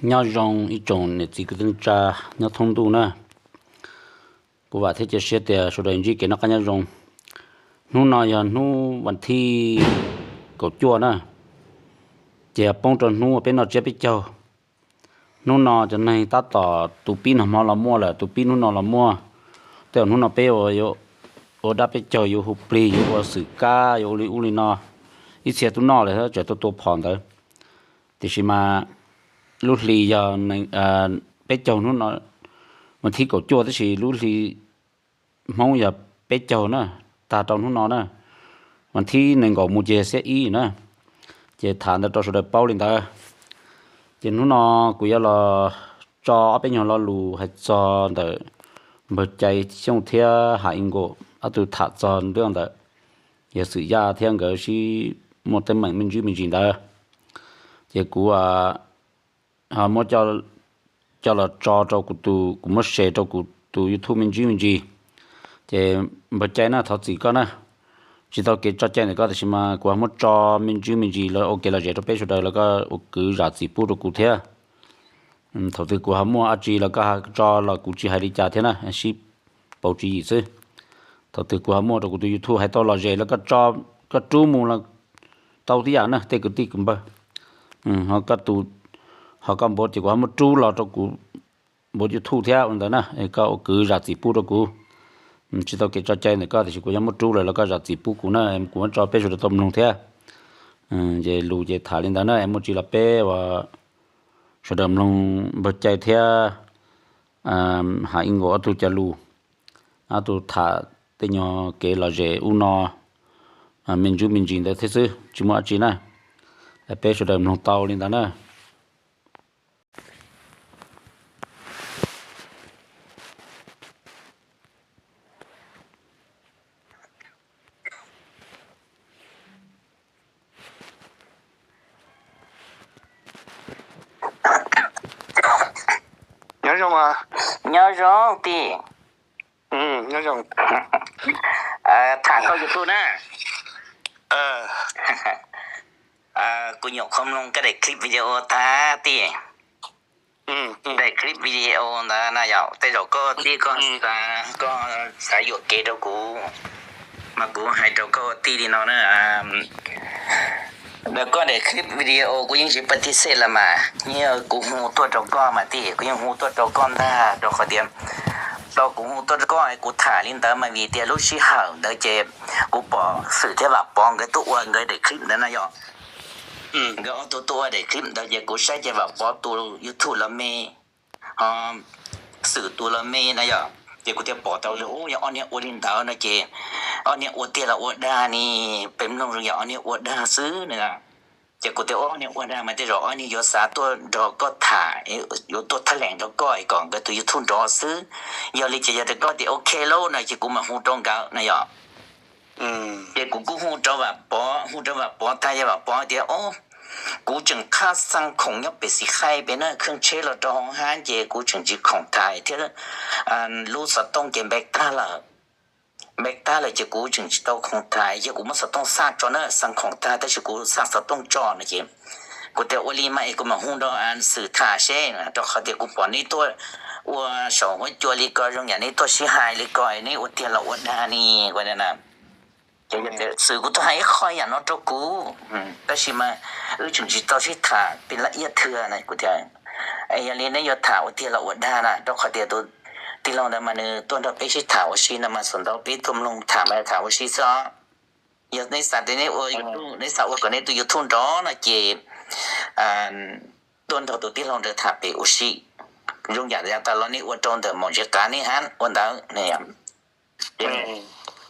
Nyob zoo ib tsoom niam txiv kwv tij neej tsa nyob thoob ntuj na. Kuv vam thiab cia siab tias sawv daws ntsib kev noj qab nyob zoo. Hnub no yog hnub vas thib kaum cuaj na, ces poob rau hnub uas peb noj tsiab peb caug. Hnub no cov neeg tab tom tus pib nag hmo los muaj lawm, tus pib hnub no los muaj. Tej zaum hnub no peb ua dab peb caug, yuav hu plig, yuav ua xwm kab, yuav ua li ub li no. Ib txhia twb noj lawm, tseem tuaj tua phom ntawd. Tiam sis mas lub hli yog peb caug hnub no, vas thib kaum cuaj, tab sis lub hli Hmoob yog peb caug na, tag rau hnub no na, vas thib nees nkaum mus ces xiab ib na. Ces tham ntawd rau sawv daws paub li ntawd. Ces hnub no kuv yuav los tso ob peb nyuag lo lus hais txog ntawm npawg Cai Xyooj thiab Ham Ib Nkaus ob tug tham txog ntawm ntawm yawg Xwm Yaj thiab nkawd sib muaj teeb meem me ntsis me ntsis ntawd. Ces kuv ho muab coj los tso rau kuv tus, kuv muab share rau kuv tus YouTube me ntsis me ntsis. Ces npawg Cai na, thov txim koj na, tsis tau kev tso cai ntawm koj, tiam sis mas kuv ho muab tso me ntsis me ntsis los ua kev lom zem rau peb sawv daws, los koj ua kwv zam txim pub rau kuv thiab. Thaum twg kuv ho muaj dab tsi los koj ho tso los kuv tsis hais li cas thiab na, sib pauv tswv yim xwb. Thaum twg kuv ho muaj rau kuv tus YouTube hais tau lom zem los koj tso, koj rub mus los tau tib yam na tej kwv tij kwv npawg. Ho koj tus, ho koj npawg ces kuv ho muab rub los rau kuv npawg YouTube thiab ua ntawd na, koj ua kwv zam txim pub rau kuv. Tsis tau kev tso cai ntawm koj, tiam sis kuv yuav muab rub lawm los koj zam txim pub kuv na, kuv muab tso peb sawv daws tau mloog thiab. Ces lus ces tham li ntawd na, es muaj tsis los peb ua sawv daws mloog npawg Cai thiab Ham Ib Nkaus ob tug cov lus, ob tug tham tej nyuag kev lom zem ub no me ntsis me ntsis ntawd thiab xwb, tsis muaj dab tsi na. Peb sawv daws mloog tau li ntawd na. Nyob zoo, nyob zoo tij. Nyob zoo. Tham koj YouTube na. Kuv nyuam qhuav mloog koj daim clip video tag tij. Daim clip video ntawd na yog tej zaum koj tij koj, koj xav yuam kev rau kuv, mas kuv hais rau koj tij li no na. Ntawm koj daim clip video kuv yeej tsis pab tig xej los mas, yeej kuv hu tuaj rau koj mas tij, kuv yeej hu tuaj rau koj ntag, rau qhov tias tau kuv hu tuaj rau koj kuv tham li ntawd mas vim tias lub sij hawm ntawd ces kuv pom Xwm thiab Vam Pov nkawd tuaj ua nkawd daim clip ntawd na yog. Nkawd ob tug tuaj ua daim clip ntawd ces kuv saib ces Vam Pov tus YouTube los me, ho Xwm tus los me na yog. Ces kuv thiaj pom tau ub yog ob niag ua li ntawd no ces ob niag ua tiag los ua dag ni, peb mloog zoo yog ob niag ua dag xwb na. Ces kuv tias ob niag ua dag mas tej zaum ob niag yuav xav tuaj nrog koj tham, yuav tuaj thab lees rau koj es kom nkawd tus YouTube nrov xwb. Yog li ces yog tias koj tias ok lauj no ces kuv mam hu rau nkawd na yog. Ces kuv kuj hu rau Vam Pov, hu rau Vam Pov tag yog Vam Pov tias o, kuv tseem qhab xaa khoom nyob pem Xis Khaij pem na, kheej tsheb los rau hauv hab ces kuv tseem tsis khoom thaiv thiab, lub xov tooj ces npe tag lawm. Npe tag lawm ces kuv tseem tsis tau khoom thaiv, yog kuv muab xov tooj xaj tso na, xaa khoom tag tab sis kuv xaj xov tooj tso no ces kuv tias ua li mas es kuv mam hu rau Xwm tham seb, rau qhov tias kuv pom neb tuaj ua saum huab cua li ko zoo yam neb tuaj sib hais li ko, neb ua tiag los ua dag ni. Ces Xwm kuj tuaj hais ib qho yam no rau kuv, tab sis mas wb tseem tsis tau sib tham pem laj iab thwg na. Kuv tias yog li neb yuav tham ua tiag los ua dag na, rau qhov tias tus tij laug ntawd mas nws tuaj nrog peb sib tham ua si no mas xav ntau peb tuaj mloog tham mas tham ua si xwb. Yog neb xav tias neb ua YouTube, neb xav ua kom neb tus YouTube nrov no ces tuaj nrog tus tij laug ntawd tham pem ua si, zoo yam yav tas los neb ua rau ntawm maum ntsis qav neb hab ua ntawd.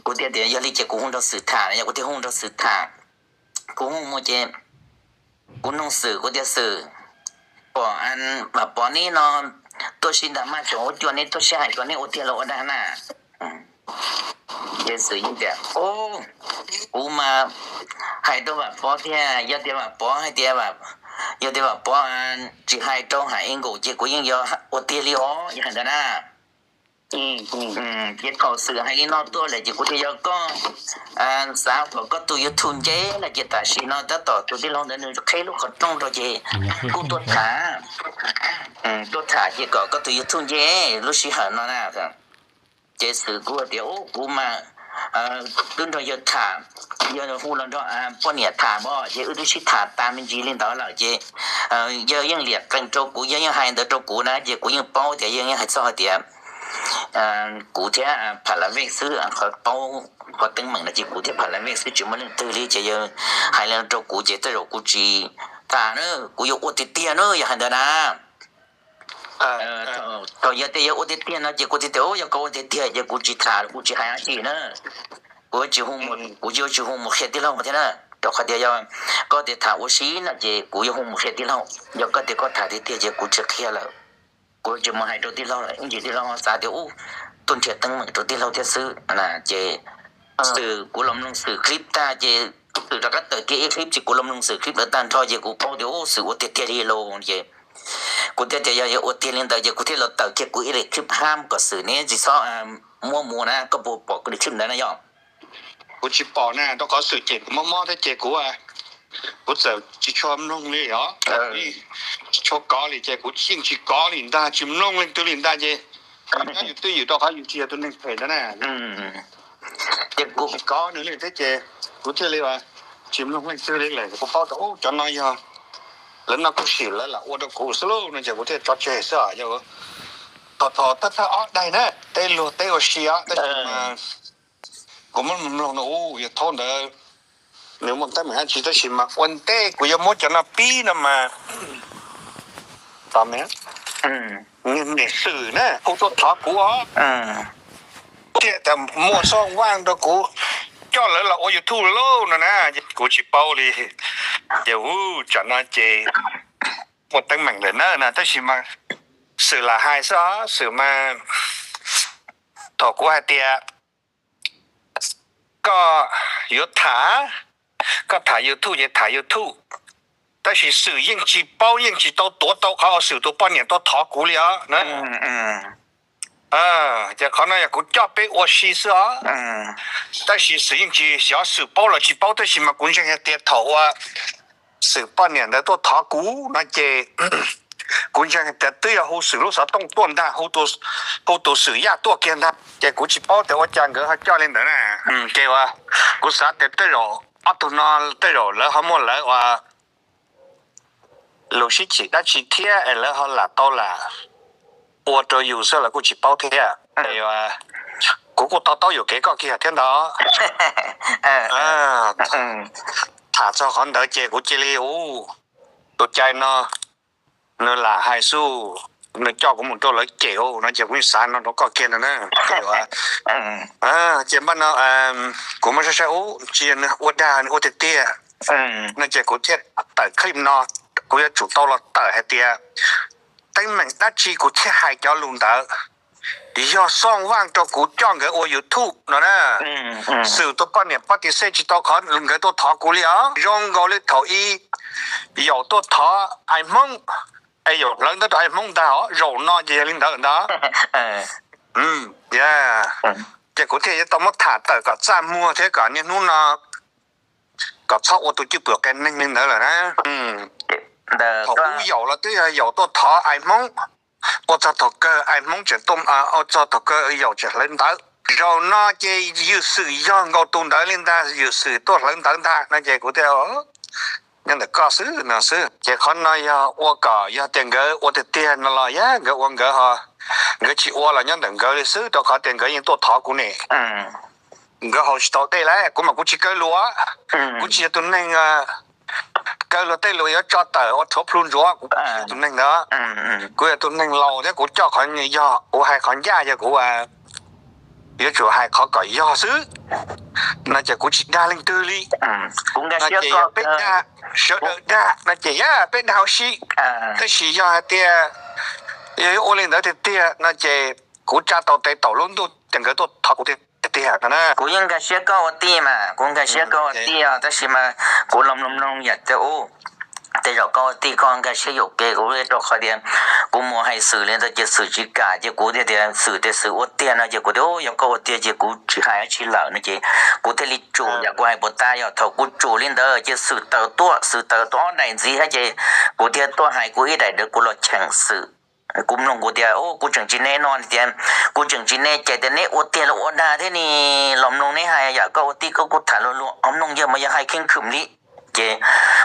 Kuv thiaj tias yog li ces kuv hu nrog Xwm tham, yog kuv thiaj hu nrog Xwm tham. Kuv hu mus ces kuv noog Xwm, kuv tias Xwm, pom Vam Pov neb no tuaj sib nta maj saum huab cua, neb tuaj sib hais ko neb ua tiag los ua dag na? Ces Xwm yeej tias o, kuv mas hais rau Vam Pov tiag, yog tias Vam Pov hais tias, yog tias Vam Pov tsis hais rau Ham Ib Nkaus ces kuv yeej yuav ua tiag li os, yog hais ntawd na. Ces thaum Xwm hais li no tuaj lawm ces kuv tias yog koj xav kom koj tus YouTube nce lawm ces tam sim no tab tom tus tij laug ntawd nws qheb lub qhov rooj rau ces kuj tuaj tham, tuaj tham ces kom koj tus YouTube nce lub sij hawm no na. Ces Xwm kuj tias, Ub, kuv mas twb nrog yawg tham, yawg hu los nrog poj niam tham os, ces wb twb sib tham tas me ntsis li ntawd lawm ces yawg yeej liam qees rau kuv, yawg yeej hais ntawd rau kuv na, ces kuv yeej paub tias yawg yeej hais txog hais tias kuv thiab Pha La Vej xwb, qhov paub qhov teeb meem no ces kuv thiab Pha La Vej xwb, tsis muaj leej twg li, ces yawg hais li rau kuv ces tej zaum kuv tsis tham na, kuv yuav ua tiag tiag na, yawg hais ntawd na. Thaum yog tias yog ua tiag tiag no ces kuv thiaj tias, Yog koj ua tiag tiag ces kuv tsis tham, kuv tsis hais dab tsi na. Kuv tsis hu, kuv yuav tsis hu mus qhia tij laug thiab na, rau qhov tias yog koj tias tham ua si no ces kuv yuav hu mus qhia tij laug. Yog koj tias koj tham tiag tiag ces kuv tsis qhia lawm, kuv tsis mus hais rau tij laug lawm, ib ntsis tij laug xav tias ub, tuaj nrhiav teeb meem rau tij laug thiab xwb na. Ces Xwm, kuv los mloog Xwm clip tag ces Xwm rov qab tawm kiag ib clip ces kuv los mloog Xwm clip ntawd tag nrho ces kuv paub tias ub, Xwm ua tiag tiag li los ces kuv thiaj tias yog yog ua tiag li ntawd ces kuv thiaj los tawm kiag kuv ib daim clip hab kom Xwm neb tsis txhob muab mus na, koj puas pom kuv daim clip ntawd na yog? Kuv tsis pom na, rau qhov Xwm cem kuv mob mob thiab ces kuv, kuv txawm tsis tshua mloog li os, tsis tshua kov li ces kuv yeej tsis kov li ntag, tsis mloog leej twg li ntag ces nyob yus twj ywm rau qhov yus tsis yog tus neeg phem ntawd na. Ces kuv tsis kov nws li thiab ces kuv thiaj li tsis mloog leej twg li lawm, kuv paub tias ub, cov no yog lawv noj kub sim lawv lam ua rau kuv xwb lauj no ces kuv thiaj tso tseg xwb os. Thaum thaum thawj thawj ob daig na, teb luag teb ua si os, tab sis mas kuv muab mloog no ub, yog thaum ntawd nws muaj teeb meem dab tsi tab sis mas ua ntej kuv yuav muab cov no pib no mas, niam Xwm na hu tuaj thov kuv os, thiaj tias muaj xob vaj rau kuv coj lawv los ua YouTube lauj no na, kuv tsis paub li. Ces ub, tsam no ces muaj teeb meem lawm na no, tab sis mas Xwm lam hais xwb os, Xwm mas thaum kuv hais tias koj yuav tham, koj tham YouTube ces tham YouTube, tab sis Xwm yeej tsis paub yeej tsis tau tuav tau qhov uas Xwm tus poj niam tuaj thov kuv li os na. Ces qhov no yog kuv coj peb ua si xwb os, tab sis Xwm yeej tsis xyov Xwm paub los tsis paub, tab sis mas kuv ntseeg hais tias thaum uas Xwm poj niam ntawd tuaj thov kuv no ces kuv ntseeg hais tias twb yog hu Xwm lub xov tooj tuaj ntag, hu tus Xwm Yaj tuaj kiag ntag, ces kuv tsis paub tias ua cas nkawd ho coj li ntawd na. Ces uas kuv xav tias tej zaum ob tug no tej zaum lawv ho muaj lawv uas lus sib chim dab tsi thiab es lawv ho lam tau lam ua rau yus xwb los kuj tsis paub thiab. Kuv kuj to taub yuam kev koj kiag thiab ntag. Tham txog qhov ntawd ces kuv cia li hu tus cai no, nws lam hais xwb, nws coj kuv mus rau lawv cem no ces kuv xav no rau koj kiag no na. Ces npaj no kuv muab saib saib ub, tsis yog nws ua dag, nws ua tiag tiag no ces kuv thiaj tawm clip no, kuv yuav tsum tau los tawm hais tias teeb meem dab tsi kuv thiaj hais cov lus ntawd. Yog xob vaj rau kuv coj nkawd ua YouTube no na. Xwm tus poj niam pob tis xej tsis tau qhov nkawd tuaj thov kuv li os. Zoo nkaus li thaum ib Yaum tuaj thov Ais Hmoob, es Yaum hlawv ntawv rau Ais Hmoob ntag os. Zaum no ces yog li ntawd ntag. Ces kuv thiaj yuav tau muab tham tawm kom txaj muag thiab kom niaj hnub no kom txhob ua tus cwj pwm qias neeg li ntawd lawm na. Thaum ub Yaum los twb yog Yaum tuaj thov Ais Hmoob, ua txog thaum kawg Ais Hmoob tseem tuaj, ua txog thaum kawg Yaum tseem hlawv ntawv. Zaum no ces Ywm Xwm yog nkaus tus ntawd li ntag, Ywm Xwm tuaj hlawv ntawv ntag no ces kuv thiaj nyob ntawm koj xwb no xwb. Ces qhov no yog ua kom yog tias nkawd ua tiag tiag no los yog nkawd ua nkawd ho, nkawd tsis ua los nyob ntawm nkawd li xwb, rau qhov tias nkawd yeej tuaj thov kuv ne. Nkawd haus tsis tau dej lawm, kuv mas kuv tsis kaw lus, kuv tsis yog tus neeg kaw luag tej lus yuav tso tawm ua rhuav plhu ntsuav, kuv tsis yog tus neeg ntawd. Kuv yog tus neeg laus thiab kuv coj qhov yog kuv hais qhov ncaj, yog kuv yuav tsum hais qhov kom yog xwb no ces kuv tsis dag leej twg li. No ces yog peb dag, sawv daws dag no ces peb dag ua si, tab sis yog hais tias yog ua li ntawd tiag tiag no ces kuv tsa tau tes taum lub ntuj ces nkawd tuaj thov kuv tiag tiag no na. Kuv yeej nkag siab koj ua tij mas, kuv nkag siab koj ua tij os, tab sis mas kuv los mloog mloog yam tias ub, tej zaum koj ua tij koj nkag siab yuam kev kuv li, rau qhov tias kuv mus hais Xwm li ntawd ces Xwm tsis kam ces kuv thiaj tias Xwm tias Xwm ua tiag no ces kuv tias yog koj ua tiag ces kuv tsis hais dab tsi lawm no ces kuv thiaj li tsum yam kuv hais puas tas. Yog thaum kuv tsum li ntawd ces Xwm tawm tuaj, Xwm tawm tuaj ob daim ntxiv thiab ces kuv thiaj tuaj hais kuv ib daim ntawd kuv los cheem Xwm. Kuv mloog kuv tias kuv tseem tsis ne no tias, kuv tseem tsis ne ces tias neb ua tiag los ua dag thiab ne, los mloog neb hais yam koj ua tij koj kuj tham luag luag, mloog yog mas yog hais kheej khwm li. Ces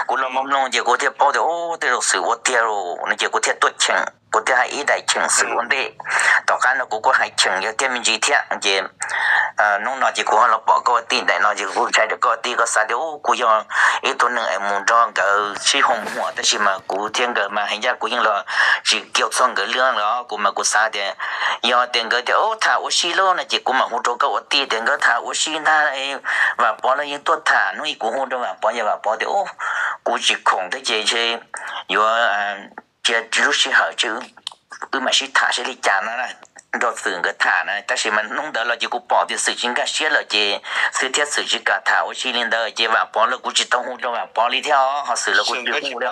kuv los mloog mloog ces kuv thiaj paub tias ub tej zaum Xwm ua tiag lawm no ces kuv thiaj tuaj cheem, kuv thiaj hais ib daim cheem Xwm ua ntej. Tom qab no kuv kuj hais cheem yog thiab me ntsis thiab ces hnub no ces kuv ho los pom koj ua tij daim no ces kuv ntshai rau koj ua tij, koj xav tias ub kuv yog ib tug neeg es mus nrog nkawd sib hu muag tab sis mas kuv thiab nkawd mas hais ncaj kuv yeej los tsis kiag txog nkawd lawm os. Kuv mas kuv xav tias yog tias nkawd tias ub tham ua si lauj no ces kuv mam hu rau koj ua tij tias nkawd tham ua si ntag, Vam Pov los yeej tuaj tham. Hnub ib kuv hu rau Vam Pov ces Vam Pov tias ub kuv tsis khoom thiab ces ntshe yuav cia lub sij hawm ces wb mam sib tham saib li cas no nrog Xwm nkawd tham na. Tab sis mas hnub ntawd los ces kuv pom tias Xwm tsis nkag siab lawm ces Xwm thiab Xwm tsis kam tham ua si li ntawd ces Vam Pov los kuv tsis tau hu rau Vam Pov li thiab os, ho Xwm los kuv tsis hu li.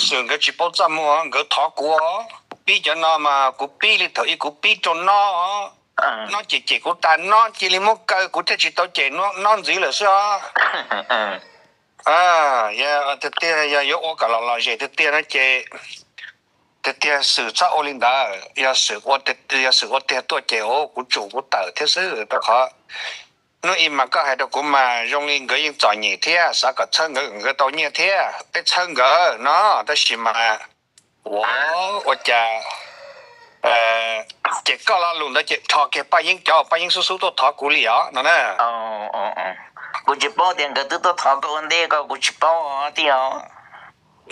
Xwm nkawd tsis paub txaj muag, nkawd thov kuv pib cov no mas kuv pib li thaum ub kuv pib rau no, no ces cem kuv tas no cia li muab kaw kuv thiaj tsis tau cem no ntxiv lawm xwb os. Tiag tiag yog yuav ua kom los lom zem tiag tiag no ces tiag tiag Xwm txhob ua li ntawd. Yog Xwm ua tiag tuaj ces kuv tsum kuv tawm thiab xwb, rau qhov hnub ib mas koj hais rau kuv mas zoo li nkawd yeej txom nyem thiab xav kom txhawb nkawd, nkawd tau nyiaj thiab peb txhawb nkawd no, tab sis mas ua, ua cas ces koj lo lus ntawd ces rho kiag Paj Yeeb cov, Paj Yeeb xub xub tuaj thov kuv li os no na. Kuv tsis paub tias nkawd twb tuaj thov koj ua ntej ko, kuv tsis paub os tij os.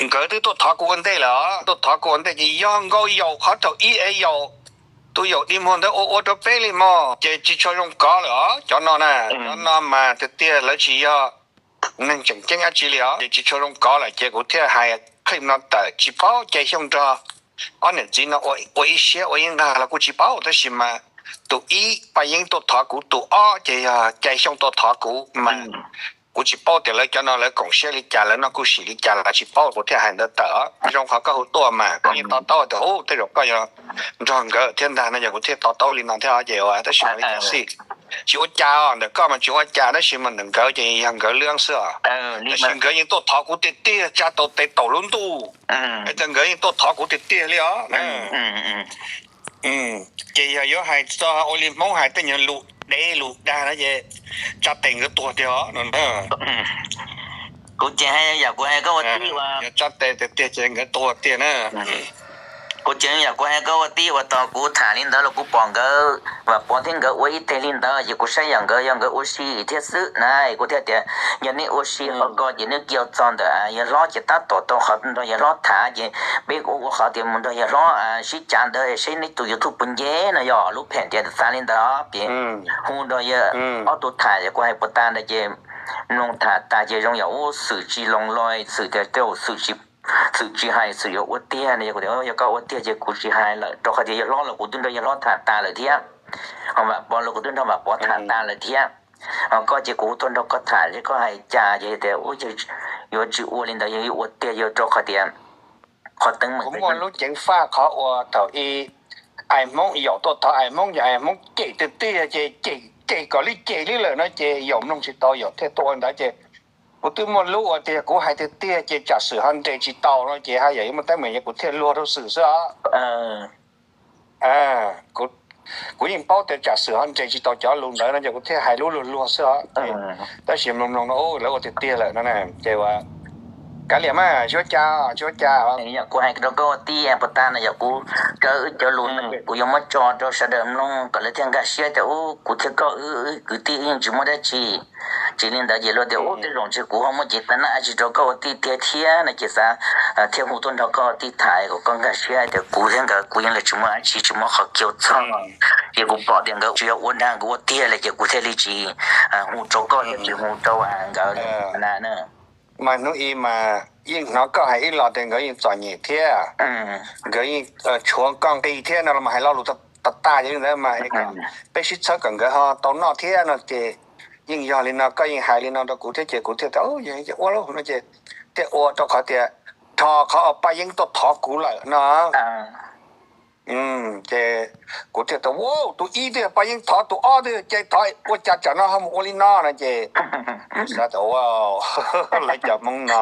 Nkawd twb tuaj thov kuv ua ntej lawm, tuaj thov kuv ua ntej ces yog nkauj yaus qhov thaum ib es yaus, tus yaus dig muag ntawd ua ua rau peb li mog ces tsis tshua zoo kov lawm os. Cov no na, cov no mas tiag tiag lawv tsis yog neeg tseem ceeb dab tsi li os, ces tsis tshua zoo kov lawm ces kuv thiaj hais qhib no tawm tsis paub. Cai Xyooj nrog ob niam txiv no ua ib siab ua ib nqag los kuj tsis paub, tab sis mas tus ib Paj Yeeb tuaj thov kuv, tus ob ces yog Cai Xyooj tuaj thov kuv mas kuv tsis paub tias lawv cov no lawv koom siab li cas, lawv noj kuj sim li cas los tsis paub, kuv thiaj hais ntawd tawm. Zoo qhov koj hu tuaj mas kuv yeej to taub tias ub tej zaum koj yog nrog nkawd thiab ntag no, yog kuv thiaj to taub li no thiab ces ua tab sis mas li cas xij tsis ua cas os. Ntawm koj mas tsis ua cas tab sis mas ntawm nkawd ces yog nkawd lwb xwb os. Tab sis nkawd yeej tuaj thov kuv tiag tiag, tsa tau tes taum lub ntuj, es tias nkawd yeej tuaj thov kuv tiag tiag li os. Ces yog yuav hais txog ua li Hmoob hais tej nyuag lus dev lus dag na ces tsa tes nkawd tuag tiag os no. Kuv ces hais yam kuv hais koj ua tij, yog tsa tes tiag tiag ces nkawd tuag tiag na. Kuv ces yam kuv hais koj ua tij uas thaum kuv tham li ntawd los kuv pom nkawd Vam Pov thiab nkawd ua ib teg li ntawd ces kuv saib yam nkawd yog nkawd ua si thiab xwb na. Kuv thiaj tias yog neb ua si qhov ko ces neb cia txog ntawm yawg hlob ces tab tom tau qhov nrog yawg hlob tham ces peb kuj ua qhov tias mus nrog yawg hlob sib cav ntawd saib neb tus YouTube puas nce no, yog lub phem tias xav li ntawd ces hu nrog yawg ob tug tham ces kuv hais puas tas ntawd ces mloog tham tas ces zoo yam ub Xwm tsis loos los, Xwm tias tej zaum Xwm tsis hais, Xwm yuav ua tiag no. Yog kuv tias yog koj ua tiag ces kuv tsis hais lawm, rau qhov tias yawg hlob los kuv twb nrog yawg hlob tham tas lawm thiab, ho Vam Pov los kuv twb nrog Vam Pov tham tas lawm thiab. Ho koj ces kuv hu tuaj nrog koj tham ces koj hais cas ces tias yuav tsis ua li ntawd, yog yuav ua tiag yog rau qhov tias qhov teeb meem kuv muaj lub ceev faj qhov uas thaum ub Ais Hmoob yaum tuaj thov Ais Hmoob, yog Ais Hmoob cem tiag tiag ces cem, cem kom li cem li lawm no ces yaum mloog tsis tau, yaum thiaj tuaj ua ntawd ces kuv twb muaj lub ua tiag, kuv hais tiag tiag ces tsam Xwm ho nres tsis tau no ces haj yam yuav muaj teeb meem, kuv thiaj luag rau Xwm xwb os. Kuv yeej paub tias tsam Xwm ho nres tsis tau cov lus ntawd no ces kuv thiaj hais lub luag luag xwb os. Tab sis mloog mloog no lawv ua tiag tiag lawm no ces ua kav liam mas tsis ua cas, tsis ua cas. Yog kuv hais rau koj ua tij puas tas no, yog kuv raws wb cov lus no kuv yuav muab tso rau sawv daws mloog kom lawv thiaj nkag siab tias ub kuv thiab koj wb kwv tij wb yeej tsis muaj dab tsi. Tsis li ntawd ces luag tias ub tej zaum ntshe kuv ho muaj cev tab naj dab tsi rau koj ua tij tiag thiab no ces xav thiaj hu tuaj nrog koj ua tij tham kom koj nkag siab tias kuv thiab nkawd kuv yeej los tsis muaj dab tsi, tsis muaj qhov kiau txog. Ces kuv pom tias nkawd tsis yog ua dag, nkawd ua tiag lawm ces kuv thiaj li tsis hu rau koj thiab tsis hu rau nkawd na. Mas hnub ib mas yeej hnov koj hais ib los tias nkawd yeej txom nyem thiab, nkawd yeej tshuav koj nqi thiab no los mas hais lo lus tag tag li ntawd mas peb sib txhawb kom nkawd ho tau noj thiab no ces yeej yog li no, koj yeej hais li no rau kuv thiab ces kuv thiaj tias yog ua li no ces thiaj ua rau qhov tias rho qhov Paj Yeeb tuaj thov kuv lawm no. Ces kuv thiaj tau, Wow, tus ib twb yog Paj Yeeb thov, tus ob twb yog Cai thov, ua cas tsam no ho mus ua li no no? Ces kuv xav tias, Wow, lawv cov Hmoob no,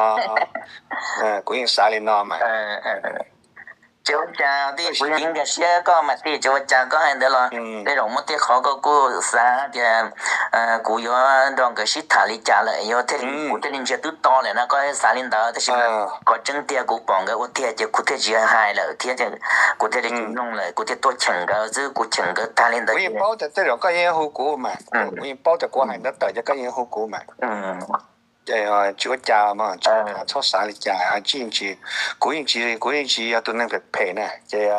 kuv yeej xav li no mas. Tsis ua cas tij, kuv yeej nkag siab koj mas tij, tsis ua cas koj hais ntawd los tej zaum muaj tej qhov koj kuj xav tias kuv yuav nrog nkawd sib tham li cas lawm, yuav thiaj li, kuv thiaj li ntsia twb to lawm no, koj xav li ntawd. Tab sis qhov tseeb tiag kuv pom nkawd ua tiag ces kuv thiaj tsis hais lawm thiab, kuv thiaj li tsis mloog lawm, kuv thiaj tuaj cheem nkawd xwb, kuv cheem nkawd tag li ntawd. Kuv yeej paub tias tej zaum koj yeej hu kuv mas, kuv yeej paub tias kuv hais ntawd tawm ces koj yeej hu kuv mas. Ces tsis ua cas mas, txhob xav li cas, kuv yeej tsis, kuv yeej tsis yog tus neeg phem phem na, ces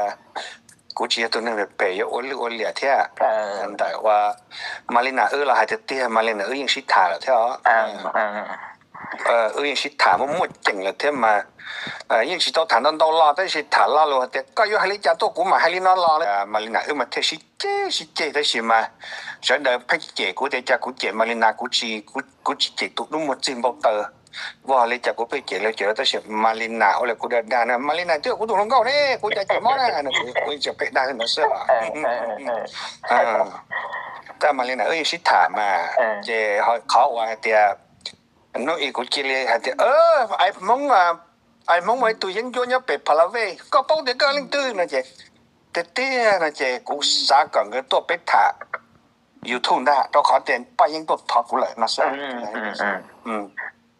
kuv tsis yog tus neeg phem phem yuav ua lwj ua liam thiab. Ntawm uas Malina wb los hais tiag tiag, Malina wb yeej sib tham lawm thiab os. Wb yeej sib tham muaj muaj ceem lawm thiab mas, yeej tsis tau tham ntau ntau los tab sis tham lo lus hais tias koj yuav hais li cas tuaj kuv mam hais li no los. Malina wb mas thiaj sib ceg sib ceg tab sis mas sawv daws pheej cem kuv tias cas kuv cem Malina, kuv tsis cem tus dub muag txig npau taws. Vog li cas kuv pheej cem lawv cem lawv tab sis Malina ua li kuv dag dag na, Malina twb yog kuv tus hluas nkauj ne, kuv cas cem mob na, kuv tseem pheej dag li ntawd xwb. Tab Malina wb yeej sib tham mas, ces qhov uas hais tias hnub ib kuv cia li hais tias, Hmoob, Hmoob muaj ib tug yeeb ncuab nyob pem Pha La Vej, koj paub tias koj leej twg no? Ces tiag tiag no ces kuv xav kom nkawd tuaj peb tham YouTube ntag, rau qhov tias Paj Yeeb tuaj thov kuv lawm no xwb.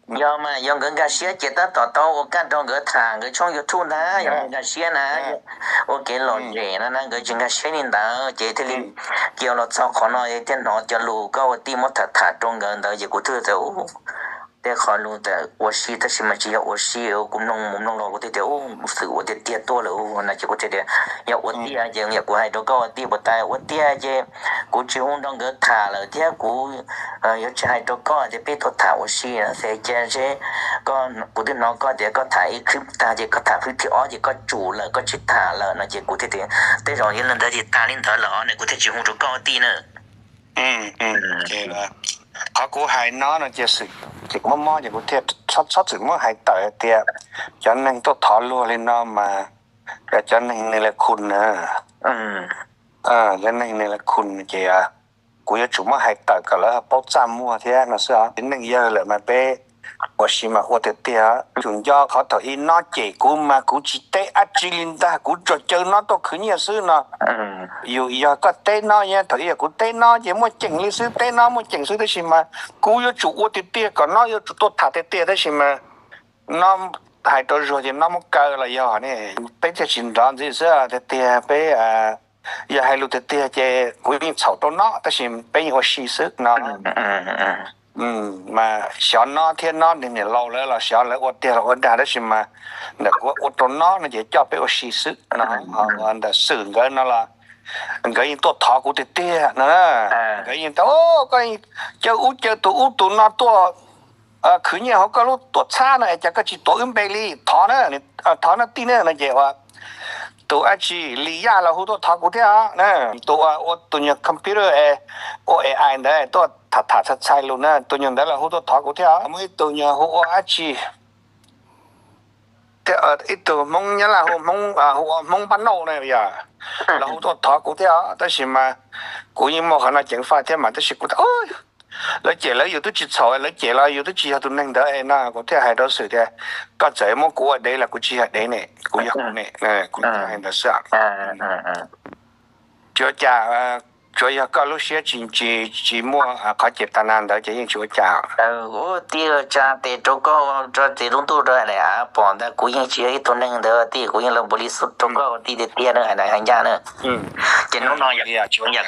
Yog mas yog nkawd nkag siab ces tab tom tau ua kaj nrog nkawd tham nkawd tshooj YouTube ntag, yog nkawd nkag siab na, ua kev lom zem no na, nkawd tsis nkag siab li ntawd ces thiaj li cia los txog qhov no thiaj hnov cov lus koj ua tij muab tham tham rau nkawd ntawd ces kuv thiaj tias, Tej qhov lus ntawd ua si tab sis mas tsis yog ua si, kuv mloog mus mloog los kuv thiaj tias, Xwm ua tiag tiag tuaj lawm no ces kuv thiaj tias, Yog ua tiag ces yog kuv hais rau koj ua tij puas tau? Ua tiag ces kuv tsis hu nrog nkawd tham lawm thiab kuv yuav tsis hais rau koj tias peb tuaj tham ua si no, ces cia seb, kuv twb hnov koj tias koj tham ib clip tag ces koj tham clip thib ob ces koj tsum lawm, koj tsis tham lawm no ces kuv thiaj tias, Tej zaum yog li ntawd ces tag li ntawd lawm ne, kuv thiaj tsis hu rau koj ua tij na. Qhov kuv hais no no ces xwm ces kuv mob mob ces kuv thiaj txhob txwm muab hais tawm tias cov neeg tuaj thov luag li no mas yog cov neeg ne la khun na, cov neeg ne la khun ces kuv yuav tsum muab hais tawm kom lawv paub txaj muag thiab no xwb. Neej yawg lawm mas peb ua si mas ua tiag tiag. Tsum nco qhov thaum ub no ces kuv mas kuv tsis teb dab tsi li ntag, kuv tsuas caw no tuaj khwv nyiaj xwb no. Yus yog koj teb no, thaum ub yog kuv teb no ces muaj ceem li xwb, teb no muaj ceem xwb tab sis mas kuv yuav tsum ua tiag tiag kom no yuav tsum tuaj tham tiag tiag tab sis mas no hais rau Zuag ces no muab kaw los yog ne, peb thiaj tsis nrov ntxiv xwb tiag tiag. Peb yog hais lus tiag tiag ces kuv yeej txhaum rau no tab sis peb yeej ua si xwb no. Mas xyov no thiab no niam laus lawv los xyov lawv ua tiag los ua dag tab sis mas ntawm kuv ua rau no no ces coj peb ua si xwb no. Ntawm Xwm nkawd no los nkawd yeej tuaj thov kuv tiag tiag no. Nkawd yeej tias, Koj caw ub caw tus ub tus no tuaj khwv nyiaj hauv koj lub tuam txhab no es cas koj tsis tuav wb npe li? Thov na, thov na tij na no ces ua tus dab tsi Li Yaj los hu tuaj thov kuv thiab na. Tus ua tus nyuag computer es ua A I ntawd tuaj tham tham txhais txhais lus na, tus nyuag ntawd los hu tuaj thov kuv thiab. Muaj ib tug nyuag hu ua dab tsi, ib tug Hmoob Nyab Laj hu ua Hmoob Paj Nauj na yog los hu tuaj thov kuv thiab tab sis mas kuv yeej muaj qhov no ceev faj thiab mas tab sis kuv lawv cem lawv yus twb tsis txhaum, lawv cem los yus twb tsis yog tus neeg ntawd no kuv thiaj hais rau Xwm tias, Koj txawm muab kuv ua dev los kuv tsis yog dev ne, kuv yog kuv ne. Kuv thiaj hais ntawd xwb. Tsis ua cas, tsuas yog koj lub siab tsis, tsis muaj qhov cem tas nas ntawd ces yeej tsis ua cas. Ua tij, tsa tes rau koj, tsa tes lub ntuj rau daim av pom ntawd, kuv yeej tsis yog ib tug neeg ntawd tij, kuv yeej los npaum li rau koj ua tij tiag tiag na, hais ncaj na. Ces hnub no yam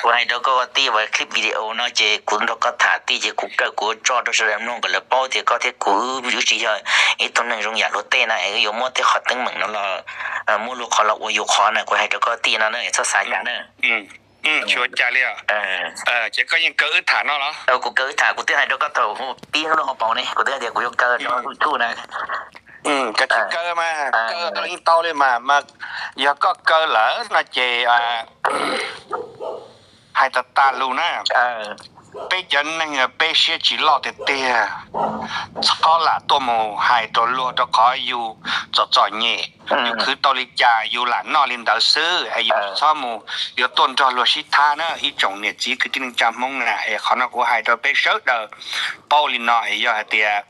kuv hais rau koj ua tij, clip video no ces kuv nrog koj tham tij ces kuv kaw kuv tso rau sawv daws mloog kom lawv paub tias koj thiab kuv wb tsis yog ib tug neeg zoo yam luag tej na, yuav muab tej qhov teeb meem no los muab luag qhov los ua yus qhov na, kuv hais rau koj tij no na, txhob xav cas na. Tsis ua cas li. Ces koj yeej kaw wb tham no los? Kuv kaw wb tham, kuv twb hais rau koj thaum pib hnub no paus ne, kuv twb hais tias kuv yuav kaw rau YouTube na. Kaw tsis kaw mas, kaw yeej tau li mas, mas yog koj kaw lawm no ces hais tas tas lus na. Peb cov neeg peb siab tsis loj tiag tiag, txhob lam tuaj mus hais rau luag rau qhov yus txom txom nyem, yus khwv tau li cas yus lam noj li ntawd xwb es yus txhob mus yuav tuaj nrog luag sib thab na ib tsoom niam txiv kwv tij neej tsa Hmoob na. Es qhov no kuv hais rau peb sawv daws paub li no es yog hais tias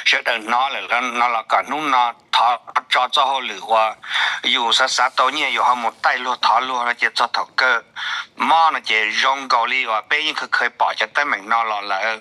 sawv daws hnov lawm no los kom hnub no thov tso txoj hauj lwm uas yus xav xav tau nyiaj yus ho mus taij luag thov luag no ces txog thaum kawg mob no ces zoo nkaus li uas peb yeej khaws khaws pom cov teeb meem no los lawm.